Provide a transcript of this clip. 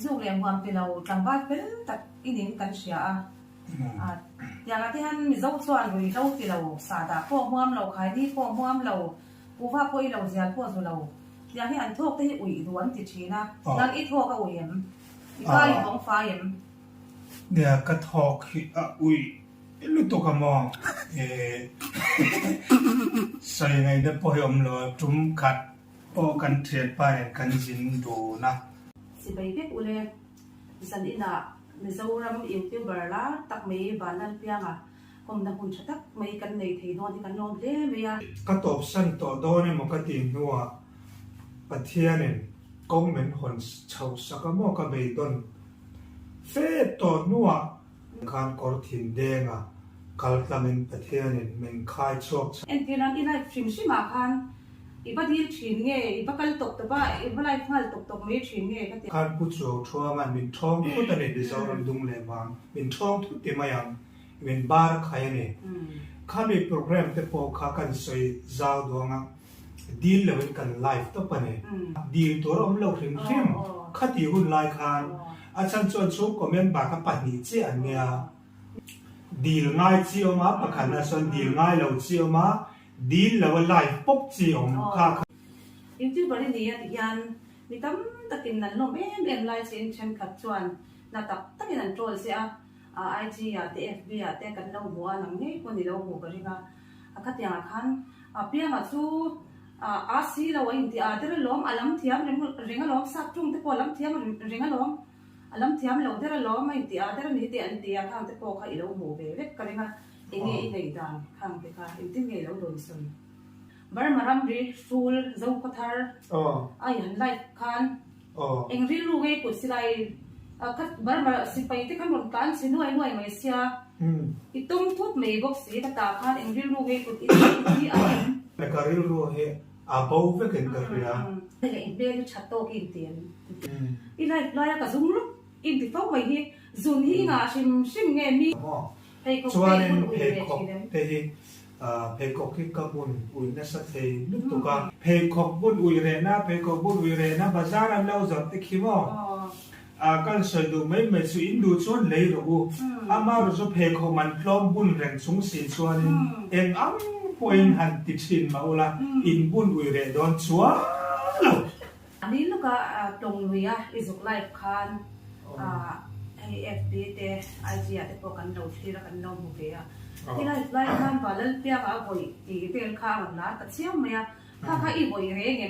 Zuk leh hmuam ti lo tlangval fel tak i ning kan hria a. Tiangah te hian Mizo chuan ruihhlo ti lo, sahdah pawh hmuam lo, khaini pawh hmuam lo, kuhva pawh i lo, zial pawh zu lo. Tiang hi an thawk te hi uih duh an ti thin a. Nang i thawk a uih em? I kai i vawng fai em? Nia, ka thawk hi a uih lutuk a maw? Sawi ngaihna pawh hi awm lo a, tum khat pawh kan thianpa nen kan zin dun a. Sipai vek ule, zan inah Mizoram YouTuber lar tak mai Vanlalpianga kawmna hun tha tak mai kan nei thei dawn hi kan lawm hle mai a. Ka tawpsan tawh dawn emaw ka tih hnuah Pathianin kawng min hawn chhoh sak a maw ka beidawn fe tawh hnuah khan kawr thin denga kal tlangin Pathianin min khai chhuak chho. Entir nan i live hrim hrim ah khan i va dil thin nge, i va kal tawp tawp a, i va live nghal tawp tawp mai thin nge ka ti. Khan Pu Chuau Thuanga'n min thawng thut a ni, Mizoram dung leh vang min thawng thut ti mai ang. Min bar a khai a ni. Khami program te pawh kha kan sawi zau duang a, dil loin kan live tawp a ni. Dil tur a awm lo hrim hrim. Khati hun lai khan a chhan chuan chhungkaw member kha pahnih chiah an nia. Dil ngai chi awm a, pakhatna chuan dil ngai lo chi awm a, dil lo a live pawp chi awm kha kha. YouTuber i ni a ti hian mi tam takin an lawm em em lai chiin thenkhat chuan hna tak takin an troll che a. IG ah te FB ah te kan lo hmu a, nang ngei pawh ni lo hmu ka ring a, a khatiangah khan a pianga chu a si lo a inti a der alawm, a lam thiam reng alawm, sap tung te pawh a lam thiam reng alawm, a lam thiam lo der alawm a inti a der a ni tih an ti a, khang te pawh kha i lo hmuh ve vek ka ring a, enge i ngaih dan khang te kha engtin nge i lo dawn sawi? Burma ramri hrul Zokhawthar a i han live khan eng rilru ngei put silai kha Burma sipai te khan rawn tlan chhe nuai nuai mai sia i tum thut mai bawk si ka tah khan eng rilru ngei put i hi a awm. Ka rilru hi a bo vekin ka hria. Hei i hmel hi tha tawk i inti em? I live laia ka zum lup i inti fo mai hi zun hi i ngah hrim hrim nge mi? Chuanin pheikhawk te hi pheikhawk hi ka bun ui nasa thei lutuk a. Pheikhawk bun ui rehna, pheikhawk bun ui rehna bazar an lo zawrh te khi maw? Kan sawi duh mai mai chu in duh chuan lei rawh u. Amaherawh chu pheikhawk man tlawm bun reng chung si chuanin eng ang pawhin han ti thin mah ula in bun ui reh dawn chuang lo. A ni lawk a, tawng lui a i zuk live khan hei FB te IG ah te pawh kan lo thlir a kan lo hmu ve a. I live lai khan Vanlalpianga a vawih tih vel kha a rawn lar ta chiam mai a, kha kha i vawih reng em?